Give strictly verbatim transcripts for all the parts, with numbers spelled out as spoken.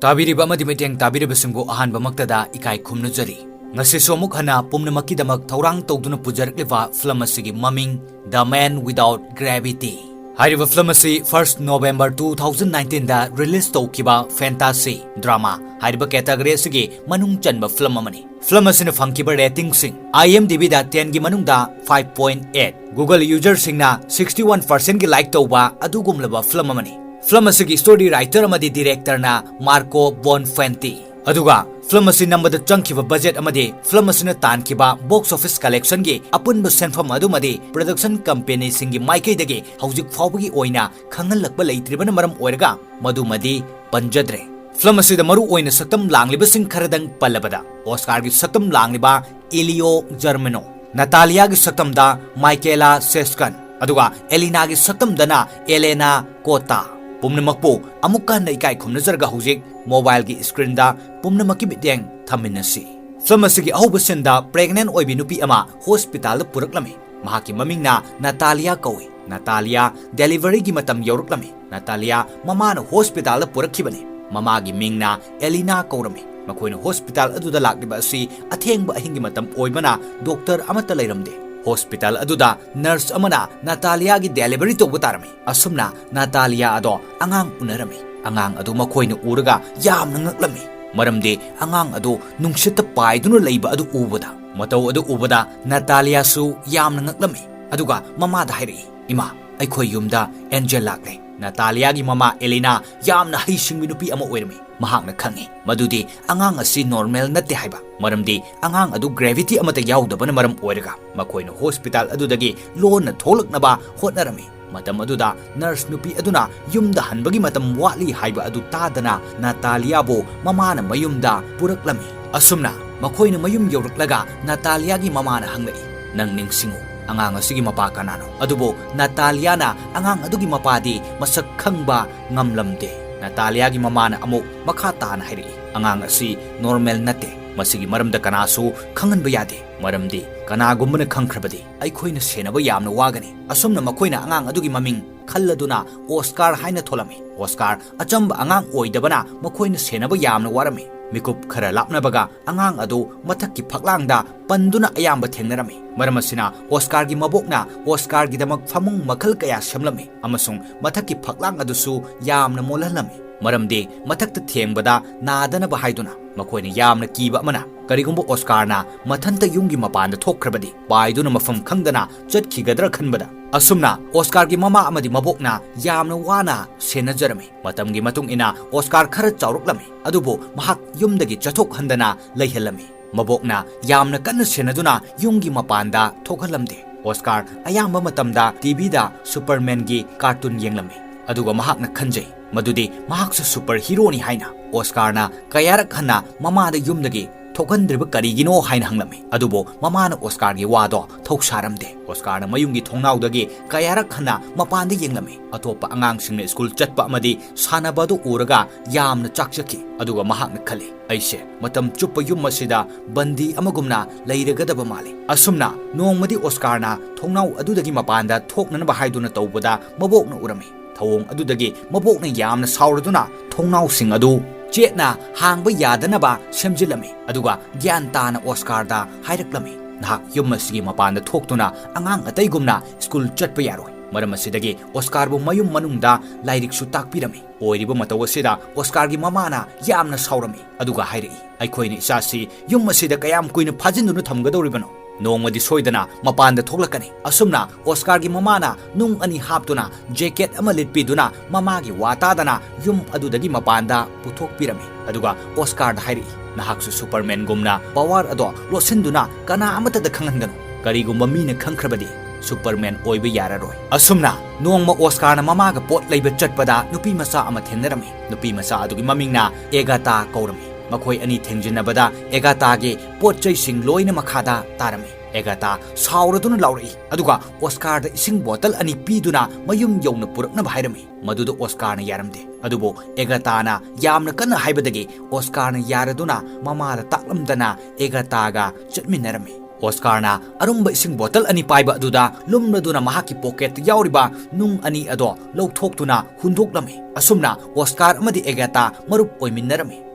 ꯇꯥꯕꯤꯔꯤꯕ ꯑꯃꯗꯤ ꯃꯤꯠꯌꯦꯡ ꯇꯥꯕꯤꯔꯤꯕꯁꯤꯡꯕꯨ ꯑꯍꯥꯟꯕꯃꯛꯇꯗ ꯏꯀꯥꯏ ꯈꯨꯝꯅꯖꯔꯤ꯫ ꯉꯁꯤꯁꯨ ꯑꯃꯨꯛ ꯍꯟꯅ ꯄꯨꯝꯅꯃꯛꯀꯤꯗꯃꯛ ꯊꯧꯔꯥꯡ ꯇꯧꯗꯨꯅ ꯄꯨꯖꯔꯛꯂꯤꯕ ꯐꯤꯂꯝ ꯑꯁꯤꯒꯤ ꯃꯃꯤꯡ The Man Without Gravity꯫ ꯍꯥꯏꯔꯤꯕ ꯐꯤꯂꯝ ꯑꯁꯤ first November two thousand nineteen ꯗ release ꯇꯧꯈꯤꯕ fantasy drama ꯍꯥꯏꯔꯤꯕ category ꯑꯁꯤꯒꯤ ꯃꯅꯨꯡ ꯆꯟꯕ ꯐꯤꯂꯝ ꯑꯃꯅꯤ꯫ ꯐꯤꯂꯝ ꯑꯁꯤꯅ ꯐꯪꯈꯤꯕ ratingꯁꯤꯡ, IMDb ꯗ ten ꯒꯤ ꯃꯅꯨꯡꯗ five point eight, Google userꯁꯤꯡꯅ sixty one percent ꯒꯤ like ꯇꯧꯕ ꯑꯗꯨꯒꯨꯝꯂꯕ ꯐꯤꯂꯝ ꯑꯃꯅꯤ꯫ ꯐꯤꯂꯝ ꯑꯁꯤꯒꯤ story writer ꯑꯃꯗꯤ directorꯅ Marco Bonfanti꯫ ꯑꯗꯨꯒ ꯐꯤꯂꯝ ꯑꯁꯤ ꯅꯝꯕꯗ ꯆꯪꯈꯤꯕ budget ꯑꯃꯗꯤ ꯐꯤꯂꯝ ꯑꯁꯤꯅ ꯇꯥꯟꯈꯤꯕ box office collectionꯒꯤ ꯑꯄꯨꯟꯕ ꯁꯦꯟꯐꯝ ꯑꯗꯨꯃꯗꯤ production companyꯁꯤꯡꯒꯤ ꯃꯥꯏꯀꯩꯗꯒꯤ ꯍꯧꯖꯤꯛ ꯐꯥꯎꯕꯒꯤ ꯑꯣꯏꯅ ꯈꯪꯍꯜꯂꯛꯄ ꯂꯩꯇ꯭ꯔꯤꯕꯅ ꯃꯔꯝ ꯑꯣꯏꯔꯒ ꯃꯗꯨꯃꯗꯤ ꯄꯟꯖꯗ꯭ꯔꯦ꯫ ꯐꯤꯂꯝ ꯑꯁꯤꯗ ꯃꯔꯨ ꯑꯣꯏꯅ ꯁꯛꯇꯝ ꯂꯥꯡꯂꯤꯕꯁꯤꯡ ꯈꯔꯗꯪ ꯄꯜꯂꯕꯗ, Oscarꯒꯤ ꯁꯛꯇꯝ ꯂꯥꯡꯂꯤꯕ Elio Germano, ꯅꯥꯇꯥꯂꯤꯌꯥꯒꯤ ꯁꯛꯇꯝꯗ Michaela Seskan, ꯑꯗꯨꯒ ꯑꯦꯂꯤꯅꯥꯒꯤ ꯁꯛꯇꯝꯗꯅ Elena Cotta꯫ ꯄꯨꯝꯅꯃꯛꯄꯨ ꯑꯃꯨꯛꯀ ꯍꯟꯅ ꯏꯀꯥꯏ ꯈꯨꯝꯅꯖꯔꯒ ꯍꯧꯖꯤꯛ mobileꯒꯤ screenꯗ ꯄꯨꯝꯅꯃꯛꯀꯤ ꯃꯤꯠꯌꯦꯡ ꯊꯝꯃꯤꯟꯅꯁꯤ꯫ ꯐꯤꯂꯝ ꯑꯁꯤꯒꯤ ꯑꯍꯧꯕ sceneꯗ pregnant ꯑꯣꯏꯕꯤ ꯅꯨꯄꯤ ꯑꯃ hospitalꯗ ꯄꯨꯔꯛꯂꯝꯃꯤ꯫ ꯃꯍꯥꯛꯀꯤ ꯃꯃꯤꯡꯅ ꯅꯥꯇꯥꯂꯤꯌꯥ ꯀꯧꯏ꯫ ꯅꯥꯇꯥꯂꯤꯌꯥ deliveryꯒꯤ ꯃꯇꯝ ꯌꯧꯔꯛꯂꯝꯃꯤ꯫ ꯅꯥꯇꯥꯂꯤꯌꯥ ꯃꯃꯥꯅ hospitalꯗ ꯄꯨꯔꯛꯈꯤꯕꯅꯤ꯫ ꯃꯃꯥꯒꯤ ꯃꯤꯡꯅ ꯑꯦꯂꯤꯅꯥ ꯀꯧꯔꯝꯃꯤ꯫ ꯃꯈꯣꯏꯅ hospital ꯑꯗꯨꯗ ꯂꯥꯛꯂꯤꯕ ꯑꯁꯤ ꯑꯊꯦꯡꯕ ꯑꯍꯤꯡꯒꯤ ꯃꯇꯝ ꯑꯣꯏꯕꯅ doctor ꯑꯃꯠꯇ ꯂꯩꯔꯝꯗꯦ꯫ Hospital ꯑꯗꯨꯗ nurse ꯑꯃꯅ ꯅꯥꯇꯥꯂꯤꯌꯥꯒꯤ delivery ꯇꯧꯕ ꯇꯥꯔꯝꯃꯤ꯫ ꯑꯁꯨꯝꯅ ꯅꯥꯇꯥꯂꯤꯌꯥ ꯑꯗꯣ ꯑꯉꯥꯡ ꯎꯅꯔꯝꯃꯤ꯫ ꯑꯉꯥꯡ ꯑꯗꯨ ꯃꯈꯣꯏꯅ ꯎꯔꯒ ꯌꯥꯝꯅ ꯉꯛꯂꯝꯃꯤ, ꯃꯔꯝꯗꯤ ꯑꯉꯥꯡ ꯑꯗꯨ ꯅꯨꯡꯁꯤꯠꯇ ꯄꯥꯏꯗꯨꯅ ꯂꯩꯕ ꯑꯗꯨ ꯎꯕꯗ꯫ ꯃꯇꯧ ꯑꯗꯨ ꯎꯕꯗ ꯅꯥꯇꯥꯂꯤꯌꯥꯁꯨ ꯌꯥꯝꯅ ꯉꯛꯂꯝꯃꯤ, ꯑꯗꯨꯒ ꯃꯃꯥꯗ ꯍꯥꯏꯔꯛꯏ, "ꯏꯃꯥ, ꯑꯩꯈꯣꯏ ꯌꯨꯝꯗ angel ꯂꯥꯛꯂꯦ꯫" ꯅꯥꯇꯥꯂꯤꯌꯥꯒꯤ ꯃꯃꯥ ꯑꯦꯂꯤꯅꯥ ꯌꯥꯝꯅ ꯍꯩꯁꯤꯡꯕꯤ ꯅꯨꯄꯤ ꯑꯃ ꯑꯣꯏꯔꯝꯃꯤ꯫ ꯃꯍꯥꯛꯅ ꯈꯪꯏ ꯃꯗꯨꯗꯤ ꯑꯉꯥꯡ ꯑꯁꯤ normal ꯅꯠꯇꯦ ꯍꯥꯏꯕ, ꯃꯔꯝꯗꯤ ꯑꯉꯥꯡ ꯑꯗꯨ gravity ꯑꯃꯠꯇ ꯌꯥꯎꯗꯕꯅ ꯃꯔꯝ ꯑꯣꯏꯔꯒ꯫ ꯃꯈꯣꯏꯅ hospital ꯑꯗꯨꯗꯒꯤ ꯂꯣꯟꯅ ꯊꯣꯛꯂꯛꯅꯕ ꯍꯣꯠꯅꯔꯝꯃꯤ꯫ ꯃꯇꯝ ꯑꯗꯨꯗ nurse ꯅꯨꯄꯤ ꯑꯗꯨꯅ ꯌꯨꯝꯗ ꯍꯟꯕꯒꯤ ꯃꯇꯝ ꯋꯥꯠꯂꯤ ꯍꯥꯏꯕ ꯑꯗꯨ ꯇꯥꯗꯅ ꯅꯥꯇꯥꯂꯤꯌꯥꯕꯨ ꯃꯃꯥꯅ ꯃꯌꯨꯝꯗ ꯄꯨꯔꯛꯂꯝꯃꯤ꯫ ꯑꯁꯨꯝꯅ ꯃꯈꯣꯏꯅ ꯃꯌꯨꯝ ꯌꯧꯔꯛꯂꯒ ꯅꯥꯇꯥꯂꯤꯌꯥꯒꯤ ꯃꯃꯥꯅ ꯍꯪꯂꯛꯏ, "ꯅꯪ ꯅꯤꯡꯁꯤꯡꯉꯨ, ꯑꯉꯥꯡ ꯑꯁꯤꯒꯤ ꯃꯄꯥ ꯀꯅꯥꯅꯣ?" ꯑꯗꯨꯕꯨ ꯅꯥꯇꯥꯂꯤꯌꯥꯅ ꯑꯉꯥꯡ ꯑꯗꯨꯒꯤ ꯃꯄꯥꯗꯤ ꯃꯁꯛ ꯈꯪꯕ ꯉꯝꯂꯝꯗꯦ꯫ ꯅꯥꯇꯥꯂꯤꯌꯥꯒꯤ ꯃꯃꯥꯅ ꯑꯃꯨꯛ ꯃꯈꯥ ꯇꯥꯅ ꯍꯥꯏꯔꯛꯏ, "ꯑꯉꯥꯡ ꯑꯁꯤ normal ꯅꯠꯇꯦ꯫ ꯃꯁꯤꯒꯤ ꯃꯔꯝꯗ ꯀꯅꯥꯁꯨ ꯈꯪꯍꯟꯕ ꯌꯥꯗꯦ, ꯃꯔꯝꯗꯤ ꯀꯅꯥꯒꯨꯝꯕꯅ ꯈꯪꯈ꯭ꯔꯕꯗꯤ ꯑꯩꯈꯣꯏꯅ ꯁꯦꯟꯅꯕ ꯌꯥꯝꯅ ꯋꯥꯒꯅꯤ꯫ ꯑꯁꯨꯝꯅ ꯃꯈꯣꯏꯅ ꯑꯉꯥꯡ ꯑꯗꯨꯒꯤ ꯃꯃꯤꯡ ꯈꯜꯂꯗꯨꯅ ꯑꯣꯁꯀꯥꯔ ꯍꯥꯏꯅ ꯊꯣꯜꯂꯝꯃꯤ꯫ ꯑꯣꯁꯀꯥꯔ ꯑꯆꯝꯕ ꯑꯉꯥꯡ ꯑꯣꯏꯗꯕꯅ ꯃꯈꯣꯏꯅ ꯁꯦꯟꯅꯕ ꯌꯥꯝꯅ ꯋꯥꯔꯝꯃꯤ꯫ ꯃꯤꯀꯨꯞ ꯈꯔ ꯂꯥꯞꯅꯕꯒ ꯑꯉꯥꯡ ꯑꯗꯨ ꯃꯊꯛꯀꯤ ꯐꯛꯂꯥꯡꯗ ꯄꯟꯗꯨꯅ ꯑꯌꯥꯝꯕ ꯊꯦꯡꯅꯔꯝꯃꯤ꯫ ꯃꯔꯝ ꯑꯁꯤꯅ ꯑꯣꯁꯀꯥꯔꯒꯤ ꯃꯕꯣꯛꯅ ꯑꯣꯁꯀꯥꯔꯒꯤꯗꯃꯛ ꯐꯃꯨꯡ ꯃꯈꯜ ꯀꯌꯥ ꯁꯦꯝꯂꯝꯃꯤ ꯑꯃꯁꯨꯡ ꯃꯊꯛꯀꯤ ꯐꯛꯂꯥꯡ ꯑꯗꯨꯁꯨ ꯌꯥꯝꯅ ꯃꯣꯜꯍꯜꯂꯝꯃꯤ, ꯃꯔꯝꯗꯤ ꯃꯊꯛꯇ ꯊꯦꯡꯕꯗ ꯅꯥꯗꯅꯕ ꯍꯥꯏꯗꯨꯅ꯫ ꯃꯈꯣꯏꯅ ꯌꯥꯝꯅ ꯀꯤꯕ ꯑꯃꯅ, ꯀꯔꯤꯒꯨꯝꯕ ꯑꯣꯁꯀꯥꯔꯅ ꯃꯊꯟꯇ ꯌꯨꯝꯒꯤ ꯃꯄꯥꯟꯗ ꯊꯣꯛꯈ꯭ꯔꯕꯗꯤ ꯄꯥꯏꯗꯨꯅ ꯃꯐꯝ ꯈꯪꯗꯅ ꯆꯠꯈꯤꯒꯗ꯭ꯔꯥ ꯈꯟꯕꯗ꯫ ꯑꯁꯨꯝꯅ ꯑꯣꯁꯀꯥꯔꯒꯤ ꯃꯃꯥ ꯑꯃꯗꯤ ꯃꯕꯣꯛꯅ ꯌꯥꯝꯅ ꯋꯥꯅ ꯁꯦꯟꯅꯖꯔꯝꯃꯤ꯫ ꯃꯇꯝꯒꯤ ꯃꯇꯨꯡ ꯏꯟꯅ ꯑꯣꯁꯀꯥꯔ ꯈꯔ ꯆꯥꯎꯔꯛꯂꯝꯃꯤ, ꯑꯗꯨꯕꯨ ꯃꯍꯥꯛ ꯌꯨꯝꯗꯒꯤ ꯆꯠꯊꯣꯛꯍꯟꯗꯅ ꯂꯩꯍꯜꯂꯝꯃꯤ꯫ ꯃꯕꯣꯛꯅ ꯌꯥꯝꯅ ꯀꯟꯅ ꯁꯦꯟꯅꯗꯨꯅ ꯌꯨꯝꯒꯤ ꯃꯄꯥꯟꯗ ꯊꯣꯛꯍꯜꯂꯝꯗꯦ꯫ ꯑꯣꯁꯀꯥꯔ ꯑꯌꯥꯝꯕ ꯃꯇꯝꯗ ꯇꯤꯚꯤꯗ ꯁꯨꯄꯔꯃꯦꯟꯒꯤ ꯀꯥꯔꯇꯨꯟ ꯌꯦꯡꯂꯝꯃꯤ, ꯑꯗꯨꯒ ꯃꯍꯥꯛꯅ ꯈꯟꯖꯩ ꯃꯗꯨꯗꯤ ꯃꯍꯥꯛꯁꯨ ꯁꯨꯄꯔ ꯍꯤꯔꯣꯅꯤ ꯍꯥꯏꯅ꯫ ꯑꯣꯁꯀꯥꯔꯅ ꯀꯌꯥꯔꯛ ꯍꯟꯅ ꯃꯃꯥꯗ ꯌꯨꯝꯗꯒꯤ ꯊꯣꯛꯍꯟꯗ꯭ꯔꯤꯕ ꯀꯔꯤꯒꯤꯅꯣ ꯍꯥꯏꯅ ꯍꯪꯂꯝꯃꯤ, ꯑꯗꯨꯕꯨ ꯃꯃꯥꯅ ꯑꯣꯁꯀꯥꯔꯒꯤ ꯋꯥꯗꯣ ꯊꯧꯁꯥꯔꯝꯗꯦ꯫ ꯑꯣꯁꯀꯥꯔꯅ ꯃꯌꯨꯝꯒꯤ ꯊꯣꯡꯅꯥꯎꯗꯒꯤ ꯀꯌꯥꯔꯛ ꯍꯟꯅ ꯃꯄꯥꯟꯗ ꯌꯦꯡꯂꯝꯃꯤ꯫ ꯑꯇꯣꯞꯄ ꯑꯉꯥꯡꯁꯤꯡꯅ ꯁ꯭ꯀꯨꯜ ꯆꯠꯄ ꯑꯃꯗꯤ ꯁꯥꯟꯅꯕ ꯑꯗꯨ ꯎꯔꯒ ꯌꯥꯝꯅ ꯆꯥꯛꯆꯈꯤ, ꯑꯗꯨꯒ ꯃꯍꯥꯛꯅ ꯈꯜꯂꯤ, "ꯑꯩꯁꯦ ꯃꯇꯝ ꯆꯨꯞꯄ ꯌꯨꯝ ꯑꯁꯤꯗ ꯕꯟꯗꯤ ꯑꯃꯒꯨꯝꯅ ꯂꯩꯔꯒꯗꯕ ꯃꯥꯜꯂꯤ"꯫ ꯑꯁꯨꯝꯅ ꯅꯣꯡꯃꯗꯤ ꯑꯣꯁꯀꯥꯔꯅ ꯊꯣꯡꯅꯥꯎ ꯑꯗꯨꯗꯒꯤ ꯃꯄꯥꯟꯗ ꯊꯣꯛꯅꯅꯕ ꯍꯥꯏꯗꯨꯅ ꯇꯧꯕꯗ ꯃꯕꯣꯛꯅ ꯎꯔꯝꯃꯤ꯫ ꯊꯧꯑꯣꯡ ꯑꯗꯨꯗꯒꯤ ꯃꯕꯣꯛꯅ ꯌꯥꯝꯅ ꯁꯥꯎꯔꯗꯨꯅ ꯊꯣꯡꯅꯥꯎꯁꯤꯡ ꯑꯗꯨ ꯆꯦꯠꯅ ꯍꯥꯡꯕ ꯌꯥꯗꯅꯕ ꯁꯦꯝꯖꯤꯜꯂꯝꯃꯤ, ꯑꯗꯨꯒ ꯒ꯭ꯌꯥꯟ ꯇꯥꯅ ꯑꯣꯁꯀꯥꯔꯗ ꯍꯥꯏꯔꯛꯂꯝꯃꯤ, "ꯅꯍꯥꯛ ꯌꯨꯝ ꯑꯁꯤꯒꯤ ꯃꯄꯥꯟꯗ ꯊꯣꯛꯇꯨꯅ ꯑꯉꯥꯡ ꯑꯇꯩꯒꯨꯝꯅ ꯁ꯭ꯀꯨꯜ ꯆꯠꯄ ꯌꯥꯔꯣꯏ"꯫ ꯃꯔꯝ ꯑꯁꯤꯗꯒꯤ ꯑꯣꯁꯀꯥꯔꯕꯨ ꯃꯌꯨꯝ ꯃꯅꯨꯡꯗ ꯂꯥꯏꯔꯤꯛꯁꯨ ꯇꯥꯛꯄꯤꯔꯝꯃꯤ꯫ ꯑꯣꯏꯔꯤꯕ ꯃꯇꯧ ꯑꯁꯤꯗ ꯑꯣꯁꯀꯥꯔꯒꯤ ꯃꯃꯥꯅ ꯌꯥꯝꯅ ꯁꯥꯎꯔꯝꯃꯤ, ꯑꯗꯨꯒ ꯍꯥꯏꯔꯛꯏ, "ꯑꯩꯈꯣꯏꯅ ꯏꯆꯥꯁꯤ ꯌꯨꯝ ꯑꯁꯤꯗ ꯀꯌꯥꯝ ꯀꯨꯏꯅ ꯐꯥꯖꯤꯟꯗꯨꯅ ꯊꯝꯒꯗꯧꯔꯤꯕꯅꯣ? ꯅꯣꯡꯃꯗꯤ ꯁꯣꯏꯗꯅ ꯃꯄꯥꯟꯗ ꯊꯣꯛꯂꯛꯀꯅꯤ"꯫ ꯑꯁꯨꯝꯅ ꯑꯣꯁꯀꯥꯔꯒꯤ ꯃꯃꯥꯅ ꯅꯨꯡ ꯑꯅꯤ ꯍꯥꯞꯇꯨꯅ ꯖꯦꯀꯦꯠ ꯑꯃ ꯂꯤꯠꯄꯤꯗꯨꯅ ꯃꯃꯥꯒꯤ ꯋꯥ ꯇꯥꯗꯅ ꯌꯨꯝ ꯑꯗꯨꯗꯒꯤ ꯃꯄꯥꯟꯗ ꯄꯨꯊꯣꯛꯄꯤꯔꯝꯃꯤ꯫ ꯑꯗꯨꯒ ꯑꯣꯁꯀꯥꯔꯗ ꯍꯥꯏꯔꯛꯏ, "ꯅꯍꯥꯛꯁꯨ ꯁꯨꯄꯔꯃꯦꯟꯒꯨꯝꯅ ꯄꯋꯥꯔ ꯑꯗꯣ ꯂꯣꯠꯁꯤꯟꯗꯨꯅ ꯀꯅꯥ ꯑꯃꯠꯇꯗ ꯈꯪꯍꯟꯒꯅꯨ꯫ ꯀꯔꯤꯒꯨꯝꯕ ꯃꯤꯅ ꯈꯪꯈ꯭ꯔꯕꯗꯤ ꯁꯨꯄꯔꯃꯦꯟ ꯑꯣꯏꯕ ꯌꯥꯔꯔꯣꯏ"꯫ ꯑꯁꯨꯝꯅ ꯅꯣꯡꯃ ꯑꯣꯁꯀꯥꯔꯅ ꯃꯃꯥꯒ ꯄꯣꯠ ꯂꯩꯕ ꯆꯠꯄꯗ ꯅꯨꯄꯤ ꯃꯆꯥ ꯑꯃ ꯊꯦꯡꯅꯔꯝꯃꯤ꯫ ꯅꯨꯄꯤ ꯃꯆꯥ ꯑꯗꯨꯒꯤ ꯃꯃꯤꯡꯅ ꯑꯦꯒꯥꯇꯥ ꯀꯧꯔꯝꯃꯤ꯫ ꯃꯈꯣꯏ ꯑꯅꯤ ꯊꯦꯡꯖꯤꯟꯅꯕꯗ ꯑꯦꯒꯥꯇꯥꯒꯤ ꯄꯣꯠ ꯆꯩꯁꯤꯡ ꯂꯣꯏꯅ ꯃꯈꯥꯗ ꯇꯥꯔꯝꯃꯤ꯫ ꯑꯦꯒꯥꯇꯥ ꯁꯥꯎꯔꯗꯨꯅ ꯂꯥꯎꯔꯛꯏ, ꯑꯗꯨꯒ ꯑꯣꯁꯀꯥꯔꯗ ꯏꯁꯤꯡ ꯕꯣꯇꯜ ꯑꯅꯤ ꯄꯤꯗꯨꯅ ꯃꯌꯨꯝ ꯌꯧꯅ ꯄꯨꯔꯛꯅꯕ ꯍꯥꯏꯔꯝꯃꯤ꯫ ꯃꯗꯨꯗ ꯑꯣꯁꯀꯥꯔꯅ ꯌꯥꯔꯝꯗꯦ꯫ ꯑꯗꯨꯕꯨ ꯑꯦꯒꯥꯇꯥꯅ ꯌꯥꯝꯅ ꯀꯟꯅ ꯍꯥꯏꯕꯗꯒꯤ ꯑꯣꯁꯀꯥꯔꯅ ꯌꯥꯔꯗꯨꯅ ꯃꯃꯥꯗ ꯇꯥꯛꯂꯝꯗꯅ ꯑꯦꯒꯥꯇꯥꯒ ꯆꯠꯃꯤꯟꯅꯔꯝꯃꯤ꯫ ꯑꯣꯁꯀꯥꯔꯅ ꯑꯔꯨꯝꯕ ꯏꯁꯤꯡ ꯕꯣꯇꯜ ꯑꯅꯤ ꯄꯥꯏꯕ ꯑꯗꯨꯗ ꯂꯨꯝꯂꯗꯨꯅ ꯃꯍꯥꯛꯀꯤ ꯄꯣꯀꯦꯠꯇ ꯌꯥꯎꯔꯤꯕ ꯅꯨꯡ ꯑꯅꯤ ꯑꯗꯣ ꯂꯧꯊꯣꯛꯇꯨꯅ ꯍꯨꯟꯗꯣꯛꯂꯝꯃꯤ꯫ ꯑꯁꯨꯝꯅ ꯑꯣꯁꯀꯥꯔ ꯑꯃꯗꯤ ꯑꯦꯒꯥꯇꯥ ꯃꯔꯨꯞ ꯑꯣꯏꯃꯤꯟꯅꯔꯝꯃꯤ꯫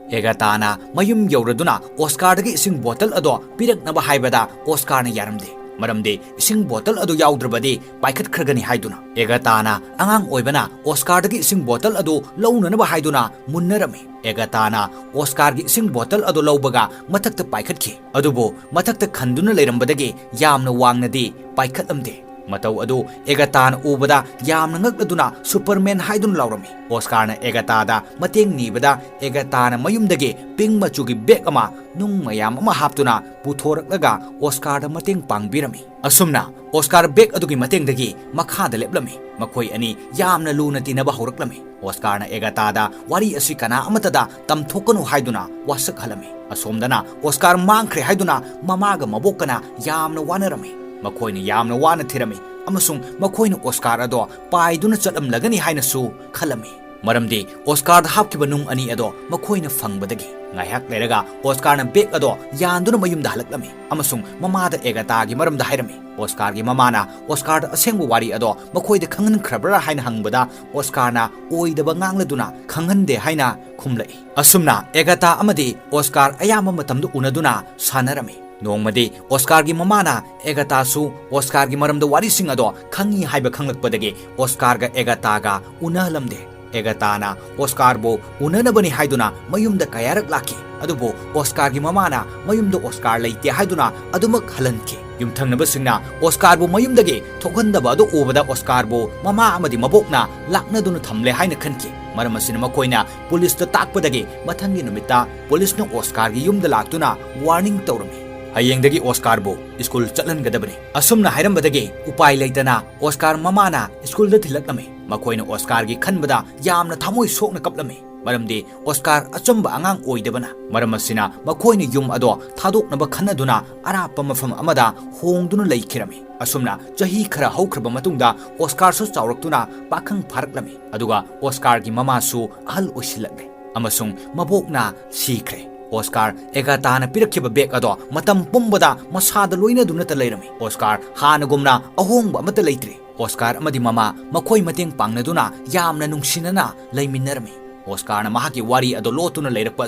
ꯑꯦꯒꯥꯇꯥꯅ ꯃꯌꯨꯝ ꯌꯧꯔꯗꯨꯅ ꯑꯣꯁꯀꯥꯔꯗꯒꯤ ꯏꯁꯤꯡ ꯕꯣꯇꯜ ꯑꯗꯣ ꯄꯤꯔꯛꯅꯕ ꯍꯥꯏꯕꯗ ꯑꯣꯁꯀꯥꯔꯅ ꯌꯥꯔꯝꯗꯦ, ꯃꯔꯝꯗꯤ ꯏꯁꯤꯡ ꯕꯣꯇꯜ ꯑꯗꯨ ꯌꯥꯎꯗ꯭ꯔꯕꯗꯤ ꯄꯥꯏꯈꯠꯈ꯭ꯔꯒꯅꯤ ꯍꯥꯏꯗꯨꯅ꯫ ꯑꯦꯒꯥꯇꯥꯅ ꯑꯉꯥꯡ ꯑꯣꯏꯕꯅ ꯑꯣꯁꯀꯥꯔꯗꯒꯤ ꯏꯁꯤꯡ ꯕꯣꯇꯜ ꯑꯗꯨ ꯂꯧꯅꯅꯕ ꯍꯥꯏꯗꯨꯅ ꯃꯨꯟꯅꯔꯝꯃꯤ꯫ ꯑꯦꯒꯥꯇꯥꯅ ꯑꯣꯁꯀꯥꯔꯒꯤ ꯏꯁꯤꯡ ꯕꯣꯇꯜ ꯑꯗꯨ ꯂꯧꯕꯒ ꯃꯊꯛꯇ ꯄꯥꯏꯈꯠꯈꯤ, ꯑꯗꯨꯕꯨ ꯃꯊꯛꯇ ꯈꯟꯗꯨꯅ ꯂꯩꯔꯝꯕꯗꯒꯤ ꯌꯥꯝꯅ ꯋꯥꯡꯅꯗꯤ ꯄꯥꯏꯈꯠꯂꯝꯗꯦ꯫ ꯃꯇꯧ ꯑꯗꯨ ꯑꯦꯒꯥꯇꯥꯅ ꯎꯕꯗ ꯌꯥꯝꯅ ꯉꯛꯂꯗꯨꯅ ꯁꯨꯄꯔꯃꯦꯟ ꯍꯥꯏꯗꯨꯅ ꯂꯥꯎꯔꯝꯃꯤ꯫ ꯑꯣꯁꯀꯥꯔꯅ ꯑꯦꯒꯥꯇꯥꯗ ꯃꯇꯦꯡ ꯅꯤꯕꯗ ꯑꯦꯒꯥꯇꯥꯅ ꯃꯌꯨꯝꯗꯒꯤ ꯄꯤꯡ ꯃꯆꯨꯒꯤ ꯕꯦꯒ ꯑꯃ ꯅꯨꯡ ꯃꯌꯥꯝ ꯑꯃ ꯍꯥꯞꯇꯨꯅ ꯄꯨꯊꯣꯔꯛꯂꯒ ꯑꯣꯁꯀꯥꯔꯗ ꯃꯇꯦꯡ ꯄꯥꯡꯕꯤꯔꯝꯃꯤ꯫ ꯑꯁꯨꯝꯅ ꯑꯣꯁꯀꯥꯔ ꯕꯦꯒ ꯑꯗꯨꯒꯤ ꯃꯇꯦꯡꯗꯒꯤ ꯃꯈꯥꯗ ꯂꯦꯞꯂꯝꯃꯤ꯫ ꯃꯈꯣꯏ ꯑꯅꯤ ꯌꯥꯝꯅ ꯂꯨꯅ ꯇꯤꯟꯅꯕ ꯍꯧꯔꯛꯂꯝꯃꯤ꯫ ꯑꯣꯁꯀꯥꯔꯅ ꯑꯦꯒꯥꯇꯥꯗ ꯋꯥꯔꯤ ꯑꯁꯤ ꯀꯅꯥ ꯑꯃꯠꯇꯗ ꯇꯝꯊꯣꯛꯀꯅꯨ ꯍꯥꯏꯗꯨꯅ ꯋꯥꯁꯛꯍꯜꯂꯝꯃꯤ꯫ ꯑꯁꯣꯝꯗꯅ ꯑꯣꯁꯀꯥꯔ ꯃꯥꯡꯈ꯭ꯔꯦ ꯍꯥꯏꯗꯨꯅ ꯃꯃꯥꯒ ꯃꯕꯣꯛꯀꯅ ꯌꯥꯝꯅ ꯋꯥꯅꯔꯝꯃꯤ꯫ ꯃꯈꯣꯏꯅ ꯌꯥꯝꯅ ꯋꯥꯅ ꯊꯤꯔꯝꯃꯤ ꯑꯃꯁꯨꯡ ꯃꯈꯣꯏꯅ ꯑꯣꯁꯀꯥꯔ ꯑꯗꯣ ꯄꯥꯏꯗꯨꯅ ꯆꯠꯂꯝꯂꯒꯅꯤ ꯍꯥꯏꯅꯁꯨ ꯈꯜꯂꯝꯃꯤ, ꯃꯔꯝꯗꯤ ꯑꯣꯁꯀꯥꯔꯗ ꯍꯥꯞꯈꯤꯕ ꯅꯨꯡ ꯑꯅꯤ ꯑꯗꯣ ꯃꯈꯣꯏꯅ ꯐꯪꯕꯗꯒꯤ꯫ ꯉꯥꯏꯍꯥꯛ ꯂꯩꯔꯒ ꯑꯣꯁꯀꯥꯔꯅ ꯕꯦꯒ ꯑꯗꯣ ꯌꯥꯟꯗꯨꯅ ꯃꯌꯨꯝꯗ ꯍꯜꯂꯛꯂꯝꯃꯤ ꯑꯃꯁꯨꯡ ꯃꯃꯥꯗ ꯑꯦꯒꯥꯇꯥꯒꯤ ꯃꯔꯝꯗ ꯍꯥꯏꯔꯝꯃꯤ꯫ ꯑꯣꯁꯀꯥꯔꯒꯤ ꯃꯃꯥꯅ ꯑꯣꯁꯀꯥꯔꯗ ꯑꯁꯦꯡꯕ ꯋꯥꯔꯤ ꯑꯗꯣ ꯃꯈꯣꯏꯗ ꯈꯪꯍꯟꯈ꯭ꯔꯕ꯭ꯔꯥ ꯍꯥꯏꯅ ꯍꯪꯕꯗ ꯑꯣꯁꯀꯥꯔꯅ ꯑꯣꯏꯗꯕ ꯉꯥꯡꯂꯗꯨꯅ ꯈꯪꯍꯟꯗꯦ ꯍꯥꯏꯅ ꯈꯨꯝꯂꯛꯏ꯫ ꯑꯁꯨꯝꯅ ꯑꯦꯒꯥꯇꯥ ꯑꯃꯗꯤ ꯑꯣꯁꯀꯥꯔ ꯑꯌꯥꯝꯕ ꯃꯇꯝꯗ ꯎꯅꯗꯨꯅ ꯁꯥꯟꯅꯔꯝꯃꯤ꯫ ꯅꯣꯡꯃꯗꯤ ꯑꯣꯁꯀꯥꯔꯒꯤ ꯃꯃꯥꯅ ꯑꯦꯒꯥꯇꯥꯁꯨ ꯑꯣꯁꯀꯥꯔꯒꯤ ꯃꯔꯝꯗ ꯋꯥꯔꯤꯁꯤꯡ ꯑꯗꯣ ꯈꯪꯏ ꯍꯥꯏꯕ ꯈꯪꯂꯛꯄꯗꯒꯤ ꯑꯣꯁꯀꯥꯔꯒ ꯑꯦꯒꯥꯇꯥꯒ ꯎꯅꯍꯜꯂꯝꯗꯦ꯫ ꯑꯦꯒꯥꯇꯥꯅ ꯑꯣꯁꯀꯥꯔꯕꯨ ꯎꯅꯅꯕꯅꯤ ꯍꯥꯏꯗꯨꯅ ꯃꯌꯨꯝꯗ ꯀꯌꯥꯔꯛ ꯂꯥꯛꯈꯤ, ꯑꯗꯨꯕꯨ ꯑꯣꯁꯀꯥꯔꯒꯤ ꯃꯃꯥꯅ ꯃꯌꯨꯝꯗ ꯑꯣꯁꯀꯥꯔ ꯂꯩꯇꯦ ꯍꯥꯏꯗꯨꯅ ꯑꯗꯨꯃꯛ ꯍꯜꯍꯟꯈꯤ꯫ ꯌꯨꯝꯊꯪꯅꯕꯁꯤꯡꯅ ꯑꯣꯁꯀꯥꯔꯕꯨ ꯃꯌꯨꯝꯗꯒꯤ ꯊꯣꯛꯍꯟꯗꯕ ꯑꯗꯨ ꯎꯕꯗ ꯑꯣꯁꯀꯥꯔꯕꯨ ꯃꯃꯥ ꯑꯃꯗꯤ ꯃꯕꯣꯛꯅ ꯂꯥꯛꯅꯗꯨꯅ ꯊꯝꯂꯦ ꯍꯥꯏꯅ ꯈꯟꯈꯤ꯫ ꯃꯔꯝ ꯑꯁꯤꯅ ꯃꯈꯣꯏꯅ ꯄꯨꯂꯤꯁꯇ ꯇꯥꯛꯄꯗꯒꯤ ꯃꯊꯪꯒꯤ ꯅꯨꯃꯤꯠꯇ ꯄꯨꯂꯤꯁꯅ ꯑꯣꯁꯀꯥꯔꯒꯤ ꯌꯨꯝꯗ ꯂꯥꯛꯇꯨꯅ ꯋꯥꯔꯅꯤꯡ ꯇꯧꯔꯝꯃꯤ꯫ "ꯍꯌꯦꯡꯗꯒꯤ ꯑꯣꯁꯀꯥꯔꯕꯨ ꯁ꯭ꯀꯨꯜ ꯆꯠꯍꯟꯒꯗꯕꯅꯤ" ꯑꯁꯨꯝꯅ ꯍꯥꯏꯔꯝꯕꯗꯒꯤ ꯎꯄꯥꯏ ꯂꯩꯇꯅ ꯑꯣꯁꯀꯥꯔ ꯃꯃꯥꯅ ꯁ꯭ꯀꯨꯜꯗ ꯊꯤꯜꯂꯛꯂꯝꯃꯤ꯫ ꯃꯈꯣꯏꯅ ꯑꯣꯁꯀꯥꯔꯒꯤ ꯈꯟꯕꯗ ꯌꯥꯝꯅ ꯊꯃꯣꯏ ꯁꯣꯛꯅ ꯀꯞꯂꯝꯃꯤ꯫ ꯃꯔꯝꯗꯤ ꯑꯣꯁꯀꯥꯔ ꯑꯆꯝꯕ ꯑꯉꯥꯡ ꯑꯣꯏꯗꯕꯅ꯫ ꯃꯔꯝ ꯑꯁꯤꯅ ꯃꯈꯣꯏꯅ ꯌꯨꯝ ꯑꯗꯣ ꯊꯥꯗꯣꯛꯅꯕ ꯈꯟꯅꯗꯨꯅ ꯑꯔꯥꯞꯄ ꯃꯐꯝ ꯑꯃꯗ ꯍꯣꯡꯗꯨꯅ ꯂꯩꯈꯤꯔꯝꯃꯤ꯫ ꯑꯁꯨꯝꯅ ꯆꯍꯤ ꯈꯔ ꯍꯧꯈ꯭ꯔꯕ ꯃꯇꯨꯡꯗ ꯑꯣꯁꯀꯥꯔꯁꯨ ꯆꯥꯎꯔꯛꯇꯨꯅ ꯄꯥꯈꯪ ꯐꯥꯔꯛꯂꯝꯃꯤ꯫ ꯑꯗꯨꯒ ꯑꯣꯁꯀꯥꯔꯒꯤ ꯃꯃꯥꯁꯨ ꯑꯍꯜ ꯑꯣꯏꯁꯤꯜꯂꯛꯂꯦ ꯑꯃꯁꯨꯡ ꯃꯕꯣꯛꯅ ꯁꯤꯈ꯭ꯔꯦ꯫ ꯑꯣꯁꯀꯥꯔ ꯑꯦꯒꯥꯇꯥꯅ ꯄꯤꯔꯛꯈꯤꯕ ꯕꯦꯒ ꯑꯗꯣ ꯃꯇꯝ ꯄꯨꯝꯕꯗ ꯃꯁꯥꯗ ꯂꯣꯏꯅꯗꯨꯅꯇ ꯂꯩꯔꯝꯃꯤ꯫ ꯑꯣꯁꯀꯥꯔ ꯍꯥꯟꯅꯒꯨꯝꯅ ꯑꯍꯣꯡꯕ ꯑꯃꯠꯇ ꯂꯩꯇ꯭ꯔꯦ꯫ ꯑꯣꯁꯀꯥꯔ ꯑꯃꯗꯤ ꯃꯃꯥ ꯃꯈꯣꯏ ꯃꯇꯦꯡ ꯄꯥꯡꯅꯗꯨꯅ ꯌꯥꯝꯅ ꯅꯨꯡꯁꯤꯅꯅ ꯂꯩꯃꯤꯟꯅꯔꯝꯃꯤ꯫ ꯑꯣꯁꯀꯥꯔꯅ ꯃꯍꯥꯛꯀꯤ ꯋꯥꯔꯤ ꯑꯗꯨ ꯂꯣꯠꯇꯨꯅ ꯂꯩꯔꯛꯄ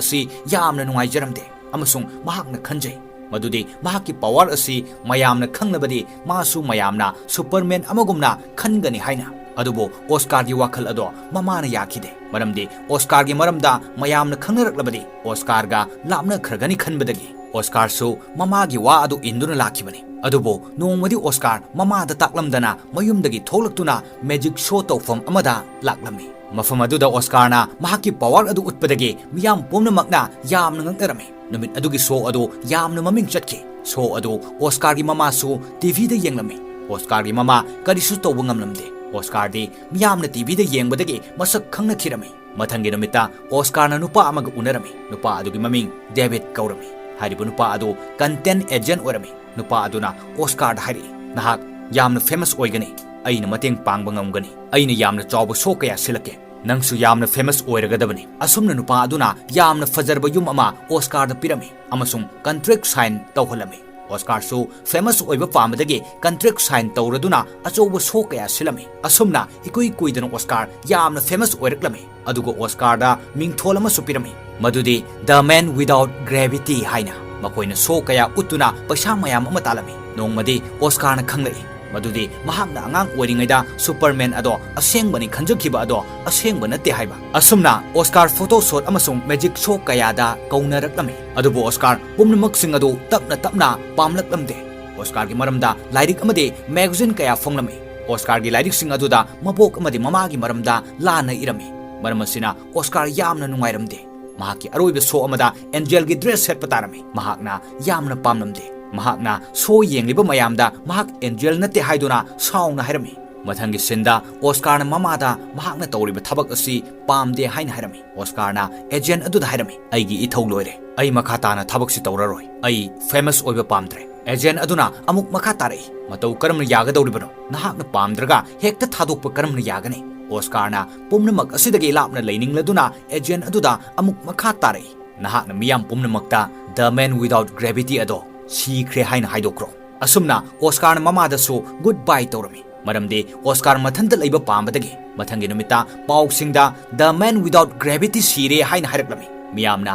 ꯑꯁꯤ ꯌꯥꯝꯅ ꯅꯨꯡꯉꯥꯏꯖꯔꯝꯗꯦ ꯑꯃꯁꯨꯡ ꯃꯍꯥꯛꯅ ꯈꯟꯖꯩ ꯃꯗꯨꯗꯤ ꯃꯍꯥꯛꯀꯤ ꯄꯋꯥꯔ ꯑꯁꯤ ꯃꯌꯥꯝꯅ ꯈꯪꯂꯕꯗꯤ ꯃꯥꯁꯨ ꯃꯌꯥꯝꯅ ꯁꯨꯄꯔꯃꯦꯟ ꯑꯃꯒꯨꯝꯅ ꯈꯟꯒꯅꯤ ꯍꯥꯏꯅ꯫ ꯑꯗꯨꯕꯨ ꯑꯣꯁꯀꯥꯔꯒꯤ ꯋꯥꯈꯜ ꯑꯗꯣ ꯃꯃꯥꯅ ꯌꯥꯈꯤꯗꯦ, ꯃꯔꯝꯗꯤ ꯑꯣꯁꯀꯥꯔꯒꯤ ꯃꯔꯝꯗ ꯃꯌꯥꯝꯅ ꯈꯪꯅꯔꯛꯂꯕꯗꯤ ꯑꯣꯁꯀꯥꯔꯒ ꯂꯥꯞꯅꯈ꯭ꯔꯒꯅꯤ ꯈꯟꯕꯗꯒꯤ꯫ ꯑꯣꯁꯀꯥꯔꯁꯨ ꯃꯃꯥꯒꯤ ꯋꯥ ꯑꯗꯨ ꯏꯟꯗꯨꯅ ꯂꯥꯛꯈꯤꯕꯅꯤ꯫ ꯑꯗꯨꯕꯨ ꯅꯣꯡꯃꯗꯤ ꯑꯣꯁꯀꯥꯔ ꯃꯃꯥꯗ ꯇꯥꯛꯂꯝꯗꯅ ꯃꯌꯨꯝꯗꯒꯤ ꯊꯣꯛꯂꯛꯇꯨꯅ ꯃꯦꯖꯤꯛ ꯁꯣ ꯇꯧꯐꯝ ꯑꯃꯗ ꯂꯥꯛꯂꯝꯃꯤ꯫ ꯃꯐꯝ ꯑꯗꯨꯗ ꯑꯣꯁꯀꯥꯔꯅ ꯃꯍꯥꯛꯀꯤ ꯄꯋꯥꯔ ꯑꯗꯨ ꯎꯠꯄꯗꯒꯤ ꯃꯤꯌꯥꯝ ꯄꯨꯝꯅꯃꯛꯅ ꯌꯥꯝꯅ ꯉꯛꯅꯔꯝꯃꯤ꯫ ꯅꯨꯃꯤꯠ ꯑꯗꯨꯒꯤ ꯁꯣ ꯑꯗꯨ ꯌꯥꯝꯅ ꯃꯃꯤꯡ ꯆꯠꯈꯤ꯫ ꯁꯣ ꯑꯗꯨ ꯑꯣꯁꯀꯥꯔꯒꯤ ꯃꯃꯥꯁꯨ ꯇꯤꯚꯤꯗ ꯌꯦꯡꯂꯝꯃꯤ꯫ ꯑꯣꯁꯀꯥꯔꯒꯤ ꯃꯃꯥ ꯀꯔꯤꯁꯨ ꯇꯧꯕ ꯉꯝꯂꯝꯗꯦ꯫ ꯑꯣꯁꯀꯥꯔꯗꯤ ꯃꯤꯌꯥꯝꯅ ꯇꯤꯚꯤꯗ ꯌꯦꯡꯕꯗꯒꯤ ꯃꯁꯛ ꯈꯪꯅꯈꯤꯔꯝꯃꯤ꯫ ꯃꯊꯪꯒꯤ ꯅꯨꯃꯤꯠꯇ ꯑꯣꯁꯀꯥꯔꯅ ꯅꯨꯄꯥ ꯑꯃꯒ ꯎꯅꯔꯝꯃꯤ꯫ ꯅꯨꯄꯥ ꯑꯗꯨꯒꯤ ꯃꯃꯤꯡ ꯗꯦꯕꯤꯗ ꯀꯧꯔꯝꯃꯤ꯫ ꯍꯥꯏꯔꯤꯕ ꯅꯨꯄꯥ ꯑꯗꯨ ꯀꯟꯇꯦꯟ ꯑꯦꯖꯦꯟ ꯑꯣꯏꯔꯝꯃꯤ꯫ ꯅꯨꯄꯥ ꯑꯗꯨꯅ ꯑꯣꯁꯀꯥꯔꯗ ꯍꯥꯏꯔꯛꯏ, "ꯅꯍꯥꯛ ꯌꯥꯝꯅ ꯐꯦꯃꯁ ꯑꯣꯏꯒꯅꯤ꯫ ꯑꯩꯅ ꯃꯇꯦꯡ ꯄꯥꯡꯕ ꯉꯝꯒꯅꯤ꯫ ꯑꯩꯅ ꯌꯥꯝꯅ ꯆꯥꯎꯕ ꯁꯣ ꯀꯌꯥ ꯁꯤꯜꯂꯛꯀꯦ꯫ ꯅꯪꯁꯨ ꯌꯥꯝꯅ ꯐꯦꯃꯁ ꯑꯣꯏꯔꯒꯗꯕꯅꯤ꯫" ꯑꯁꯨꯝꯅ ꯅꯨꯄꯥ ꯑꯗꯨꯅ ꯌꯥꯝꯅ ꯐꯖꯔꯕ ꯌꯨꯝ ꯑꯃ ꯑꯣꯁꯀꯥꯔꯗ ꯄꯤꯔꯝꯃꯤ ꯑꯃꯁꯨꯡ ꯀꯟꯇ꯭ꯔꯦꯛ ꯁꯥꯏꯟ ꯇꯧꯍꯜꯂꯝꯃꯤ꯫ ꯑꯣꯁꯀꯥꯔꯁꯨ ꯐꯦꯃꯁ ꯑꯣꯏꯕ ꯄꯥꯝꯕꯗꯒꯤ ꯀꯟꯇ꯭ꯔꯦꯛ ꯁꯥꯏꯟ ꯇꯧꯔꯗꯨꯅ ꯑꯆꯧꯕ ꯁꯣ ꯀꯌꯥ ꯁꯤꯜꯂꯝꯃꯤ꯫ ꯑꯁꯨꯝꯅ ꯏꯀꯨꯏ ꯀꯨꯏꯗꯅ ꯑꯣꯁꯀꯥꯔ ꯌꯥꯝꯅ ꯐꯦꯃꯁ ꯑꯣꯏꯔꯛꯂꯝꯃꯤ꯫ ꯑꯗꯨꯒ ꯑꯣꯁꯀꯥꯔꯗ ꯃꯤꯡꯊꯣꯜ ꯑꯃꯁꯨ ꯄꯤꯔꯝꯃꯤ, ꯃꯗꯨꯗꯤ "The Man Without Gravity" ꯍꯥꯏꯅ꯫ ꯃꯈꯣꯏꯅ ꯁꯣ ꯀꯌꯥ ꯎꯠꯇꯨꯅ ꯄꯩꯁꯥ ꯃꯌꯥꯝ ꯑꯃ ꯇꯥꯜꯂꯝꯃꯤ꯫ ꯅꯣꯡꯃꯗꯤ ꯑꯣꯁꯀꯥꯔꯅ ꯈꯪꯂꯛꯏ ꯃꯗꯨꯗꯤ ꯃꯍꯥꯛꯅ ꯑꯉꯥꯡ ꯑꯣꯏꯔꯤꯉꯩꯗ ꯁꯨꯄꯔꯃꯦꯟ ꯑꯗꯣ ꯑꯁꯦꯡꯕꯅꯤ ꯈꯟꯖꯈꯤꯕ ꯑꯗꯣ ꯑꯁꯦꯡꯕ ꯅꯠꯇꯦ ꯍꯥꯏꯕ꯫ ꯑꯁꯨꯝꯅ ꯑꯣꯁꯀꯥꯔ ꯐꯣꯇꯣ ꯁꯣꯠ ꯑꯃꯁꯨꯡ ꯃꯦꯖꯤꯛ ꯁꯣ ꯀꯌꯥꯗ ꯀꯧꯅꯔꯛꯂꯝꯃꯤ꯫ ꯑꯗꯨꯕꯨ ꯑꯣꯁꯀꯥꯔ ꯄꯨꯝꯅꯃꯛꯁꯤꯡ ꯑꯗꯨ ꯇꯞꯅ ꯇꯞꯅ ꯄꯥꯝꯂꯛꯂꯝꯗꯦ꯫ ꯑꯣꯁꯀꯥꯔꯒꯤ ꯃꯔꯝꯗ ꯂꯥꯏꯔꯤꯛ ꯑꯃꯗꯤ ꯃꯦꯒꯥꯖꯤꯟ ꯀꯌꯥ ꯐꯣꯡꯂꯝꯃꯤ꯫ ꯑꯣꯁꯀꯥꯔꯒꯤ ꯂꯥꯏꯔꯤꯛꯁꯤꯡ ꯑꯗꯨꯗ ꯃꯕꯣꯛ ꯑꯃꯗꯤ ꯃꯃꯥꯒꯤ ꯃꯔꯝꯗ ꯂꯥꯟꯅ ꯏꯔꯝꯃꯤ꯫ ꯃꯔꯝ ꯑꯁꯤꯅ ꯑꯣꯁꯀꯥꯔ ꯌꯥꯝꯅ ꯅꯨꯡꯉꯥꯏꯔꯝꯗꯦ꯫ ꯃꯍꯥꯛꯀꯤ ꯑꯔꯣꯏꯕ ꯁꯣ ꯑꯃꯗ ꯑꯦꯟꯖꯦꯜꯒꯤ ꯗ꯭ꯔꯦꯁ ꯁꯦꯠꯄ ꯇꯥꯔꯝꯃꯤ꯫ ꯃꯍꯥꯛꯅ ꯌꯥꯝꯅ ꯄꯥꯝꯂꯝꯗꯦ꯫ ꯃꯍꯥꯛꯅ ꯁꯣ ꯌꯦꯡꯂꯤꯕ ꯃꯌꯥꯝꯗ ꯃꯍꯥꯛ ꯑꯦꯟꯖꯦꯜ ꯅꯠꯇꯦ ꯍꯥꯏꯗꯨꯅ ꯁꯥꯎꯅ ꯍꯥꯏꯔꯝꯃꯤ꯫ ꯃꯊꯪꯒꯤ ꯁꯤꯟꯗ ꯑꯣꯁꯀꯥꯔꯅ ꯃꯃꯥꯗ ꯃꯍꯥꯛꯅ ꯇꯧꯔꯤꯕ ꯊꯕꯛ ꯑꯁꯤ ꯄꯥꯝꯗꯦ ꯍꯥꯏꯅ ꯍꯥꯏꯔꯝꯃꯤ꯫ ꯑꯣꯁꯀꯥꯔꯅ ꯑꯦꯖꯦꯟ ꯑꯗꯨꯗ ꯍꯥꯏꯔꯝꯃꯤ, "ꯑꯩꯒꯤ ꯏꯊꯧ ꯂꯣꯏꯔꯦ꯫ ꯑꯩ ꯃꯈꯥ ꯇꯥꯅ ꯊꯕꯛꯁꯤ ꯇꯧꯔꯔꯣꯏ꯫ ꯑꯩ ꯐꯦꯃꯁ ꯑꯣꯏꯕ ꯄꯥꯝꯗ꯭ꯔꯦ꯫" ꯑꯦꯖꯦꯟ ꯑꯗꯨꯅ ꯑꯃꯨꯛ ꯃꯈꯥ ꯇꯥꯔꯛꯏ, "ꯃꯇꯧ ꯀꯔꯝꯅ ꯌꯥꯒꯗꯧꯔꯤꯕꯅꯣ? ꯅꯍꯥꯛꯅ ꯄꯥꯝꯗ꯭ꯔꯒ ꯍꯦꯛꯇ ꯊꯥꯗꯣꯛꯄ ꯀꯔꯝꯅ ꯌꯥꯒꯅꯤ?" ꯑꯣꯁꯀꯥꯔꯅ ꯄꯨꯝꯅꯃꯛ ꯑꯁꯤꯗꯒꯤ ꯂꯥꯞꯅ ꯂꯩꯅꯤꯡꯂꯗꯨꯅ ꯑꯦꯖꯦꯟ ꯑꯗꯨꯗ ꯑꯃꯨꯛ ꯃꯈꯥ ꯇꯥꯔꯛꯏ, "ꯅꯍꯥꯛꯅ ꯃꯤꯌꯥꯝ ꯄꯨꯝꯅꯃꯛꯇ The Man Without Gravity ꯑꯗꯣ ꯁꯤꯈ꯭ꯔꯦ ꯍꯥꯏꯅ ꯍꯥꯏꯗꯣꯛꯈ꯭ꯔꯣ꯫" ꯑꯁꯨꯝꯅ ꯑꯣꯁꯀꯥꯔꯅ ꯃꯃꯥꯗꯁꯨ ꯒꯨꯗ ꯕꯥꯏ ꯇꯧꯔꯝꯃꯤ꯫ ꯃꯔꯝꯗꯤ ꯑꯣꯁꯀꯥꯔ ꯃꯊꯟꯇ ꯂꯩꯕ ꯄꯥꯝꯕꯗꯒꯤ꯫ ꯃꯊꯪꯒꯤ ꯅꯨꯃꯤꯠꯇ ꯄꯥꯎꯁꯤꯡꯗ The Man Without Gravity ꯁꯤꯔꯦ ꯍꯥꯏꯅ ꯍꯥꯏꯔꯛꯂꯝꯃꯤ꯫ ꯃꯤꯌꯥꯝꯅ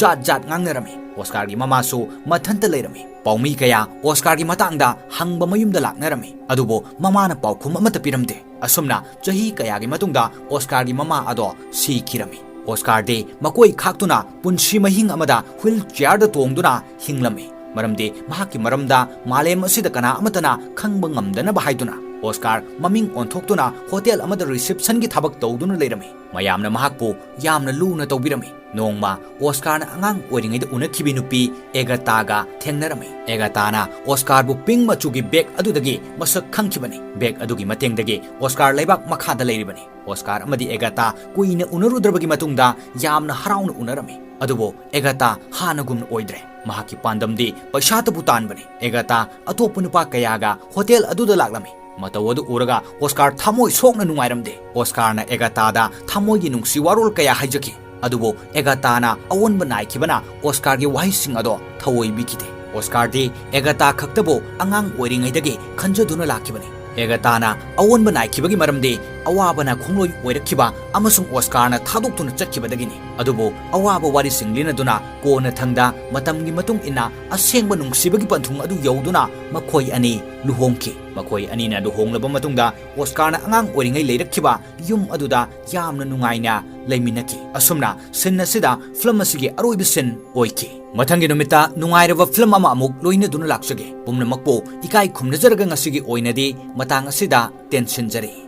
ꯖꯥꯠ ꯖꯥꯠ ꯉꯥꯡꯅꯔꯝꯃꯤ꯫ ꯑꯣꯁꯀꯥꯔꯒꯤ ꯃꯃꯥꯁꯨ ꯃꯊꯟꯇ ꯂꯩꯔꯝꯃꯤ꯫ ꯄꯥꯎꯃꯤ ꯀꯌꯥ ꯑꯣꯁꯀꯥꯔꯒꯤ ꯃꯇꯥꯡꯗ ꯍꯪꯕ ꯃꯌꯨꯝꯗ ꯂꯥꯛꯅꯔꯝꯃꯤ꯫ ꯑꯗꯨꯕꯨ ꯃꯃꯥꯅ ꯄꯥꯎꯈꯨꯝ ꯑꯃꯠꯇ ꯄꯤꯔꯝꯗꯦ꯫ ꯑꯁꯨꯝꯅ ꯆꯍꯤ ꯀꯌꯥꯒꯤ ꯃꯇꯨꯡꯗ ꯑꯣꯁꯀꯥꯔꯒꯤ ꯃꯃꯥ ꯑꯗꯣ ꯁꯤꯈꯤꯔꯝꯃꯤ꯫ ꯑꯣꯁꯀꯥꯔꯗꯤ ꯃꯀꯣꯏ ꯈꯥꯛꯇꯨꯅ ꯄꯨꯟꯁꯤ ꯃꯍꯤꯡ ꯑꯃꯗ ꯍꯨꯏꯜ ꯆꯤꯌꯥꯔꯗ ꯇꯣꯡꯗꯨꯅ ꯍꯤꯡꯂꯝꯃꯤ꯫ ꯃꯔꯝꯗꯤ ꯃꯍꯥꯛꯀꯤ ꯃꯔꯝꯗ ꯃꯥꯂꯦꯝ ꯑꯁꯤꯗ ꯀꯅꯥ ꯑꯃꯠꯇꯅ ꯈꯪꯕ ꯉꯝꯗꯅꯕ ꯍꯥꯏꯗꯨꯅ ꯑꯣꯁꯀꯥꯔ ꯃꯃꯤꯡ ꯑꯣꯟꯊꯣꯛꯇꯨꯅ ꯍꯣꯇꯦꯜ ꯑꯃꯗ ꯔꯤꯁꯦꯞꯁꯟꯒꯤ ꯊꯕꯛ ꯇꯧꯗꯨꯅ ꯂꯩꯔꯝꯃꯤ꯫ ꯃꯌꯥꯝꯅ ꯃꯍꯥꯛꯄꯨ ꯌꯥꯝꯅ ꯂꯨꯅ ꯇꯧꯕꯤꯔꯝꯃꯤ꯫ ꯅꯣꯡꯃ ꯑꯣꯁꯀꯥꯔꯅ ꯑꯉꯥꯡ ꯑꯣꯏꯔꯤꯉꯩꯗ ꯎꯅꯈꯤꯕꯤ ꯅꯨꯄꯤ ꯑꯦꯒꯥꯇꯥꯒ ꯊꯦꯡꯅꯔꯝꯃꯤ꯫ ꯑꯦꯒꯥꯇꯥꯅ ꯑꯣꯁꯀꯥꯔꯕꯨ ꯄꯤꯡ ꯃꯆꯨꯒꯤ ꯕꯦꯒ ꯑꯗꯨꯗꯒꯤ ꯃꯁꯛ ꯈꯪꯈꯤꯕꯅꯤ꯫ ꯕꯦꯒ ꯑꯗꯨꯒꯤ ꯃꯇꯦꯡꯗꯒꯤ ꯑꯣꯁꯀꯥꯔ ꯂꯩꯕꯥꯛ ꯃꯈꯥꯗ ꯂꯩꯔꯤꯕꯅꯤ꯫ ꯑꯣꯁꯀꯥꯔ ꯑꯃꯗꯤ ꯑꯦꯒꯥꯇꯥ ꯀꯨꯏꯅ ꯎꯅꯔꯨꯗ꯭ꯔꯕꯒꯤ ꯃꯇꯨꯡꯗ ꯌꯥꯝꯅ ꯍꯔꯥꯎꯅ ꯎꯅꯔꯝꯃꯤ꯫ ꯑꯗꯨꯕꯨ ꯑꯦꯒꯥꯇꯥ ꯍꯥꯟꯅꯒꯨꯝꯅ ꯑꯣꯏꯗ꯭ꯔꯦ꯫ ꯃꯍꯥꯛꯀꯤ ꯄꯥꯟꯗꯝꯗꯤ ꯄꯩꯁꯥꯇꯕꯨ ꯇꯥꯟꯕꯅꯤ꯫ ꯑꯦꯒꯥꯇꯥ ꯑꯇꯣꯞꯄ ꯅꯨꯄꯥ ꯀꯌꯥꯒ ꯍꯣꯇꯦꯜ ꯑꯗꯨꯗ ꯂꯥꯛꯂꯝꯃꯤ꯫ ꯃꯇꯧ ꯑꯗꯨ ꯎꯔꯒ ꯑꯣꯁꯀꯥꯔ ꯊꯃꯣꯏ ꯁꯣꯛꯅ ꯅꯨꯡꯉꯥꯏꯔꯝꯗꯦ꯫ ꯑꯣꯁꯀꯥꯔꯅ ꯑꯦꯒꯥꯇꯥꯗ ꯊꯃꯣꯏꯒꯤ ꯅꯨꯡꯁꯤ ꯋꯥꯔꯣꯜ ꯀꯌꯥ ꯍꯥꯏꯖꯈꯤ꯫ ꯑꯗꯨꯕꯨ ꯑꯦꯒꯥꯇꯥꯅ ꯑꯑꯣꯟꯕ ꯅꯥꯏꯈꯤꯕꯅ ꯑꯣꯁꯀꯥꯔꯒꯤ ꯋꯥꯍꯩꯁꯤꯡ ꯑꯗꯣ ꯊꯑꯣꯏ ꯕꯤꯈꯤꯗꯦ꯫ ꯑꯣꯁꯀꯥꯔꯗꯤ ꯑꯦꯒꯥꯇꯥ ꯈꯛꯇꯕꯨ ꯑꯉꯥꯡ ꯑꯣꯏꯔꯤꯉꯩꯗꯒꯤ ꯈꯟꯖꯗꯨꯅ ꯂꯥꯛꯈꯤꯕꯅꯤ꯫ ꯑꯦꯒꯥꯇꯥꯅ ꯑꯑꯣꯟꯕ ꯅꯥꯏꯈꯤꯕꯒꯤ ꯃꯔꯝꯗꯤ ꯑꯋꯥꯕꯅ ꯈꯣꯡꯂꯣꯏ ꯑꯣꯏꯔꯛꯈꯤꯕ ꯑꯃꯁꯨꯡ ꯑꯣꯁꯀꯥꯔꯅ ꯊꯥꯗꯣꯛꯇꯨꯅ ꯆꯠꯈꯤꯕꯗꯒꯤꯅꯤ꯫ ꯑꯗꯨꯕꯨ ꯑꯋꯥꯕ ꯋꯥꯔꯤꯁꯤꯡ ꯂꯤꯅꯗꯨꯅ ꯀꯣꯟꯅꯊꯪꯗ ꯃꯇꯝꯒꯤ ꯃꯇꯨꯡ ꯏꯟꯅ ꯑꯁꯦꯡꯕ ꯅꯨꯡꯁꯤꯕꯒꯤ ꯄꯟꯊꯨꯡ ꯑꯗꯨ ꯌꯧꯗꯨꯅ ꯃꯈꯣꯏ ꯑꯅꯤ ꯂꯨꯍꯣꯡꯈꯤ꯫ ꯃꯈꯣꯏ ꯑꯅꯤꯅ ꯂꯨꯍꯣꯡꯂꯕ ꯃꯇꯨꯡꯗ ꯑꯣꯁꯀꯥꯔꯅ ꯑꯉꯥꯡ ꯑꯣꯏꯔꯤꯉꯩ ꯂꯩꯔꯛꯈꯤꯕ ꯌꯨꯝ ꯑꯗꯨꯗ ꯌꯥꯝꯅ ꯅꯨꯡꯉꯥꯏꯅ ꯂꯩꯃꯤꯟꯅꯈꯤ꯫ ꯑꯁꯨꯝꯅ ꯁꯤꯟ ꯑꯁꯤꯗ ꯐꯤꯂꯝ ꯑꯁꯤꯒꯤ ꯑꯔꯣꯏꯕ ꯁꯤꯟ ꯑꯣꯏꯈꯤ꯫ ꯃꯊꯪꯒꯤ ꯅꯨꯃꯤꯠꯇ ꯅꯨꯡꯉꯥꯏꯔꯕ ꯐꯤꯂꯝ ꯑꯃ ꯑꯃꯨꯛ ꯂꯣꯏꯅꯗꯨꯅ ꯂꯥꯛꯆꯒꯦ꯫ ꯄꯨꯝꯅꯃꯛꯄꯨ ꯏꯀꯥꯏ ꯈꯨꯝꯅꯖꯔꯒ ꯉꯁꯤꯒꯤ ꯑꯣꯏꯅꯗꯤ ꯃꯇꯥꯡ ꯑꯁꯤꯗ ꯇꯦꯟꯁꯤꯟꯖꯔꯤ꯫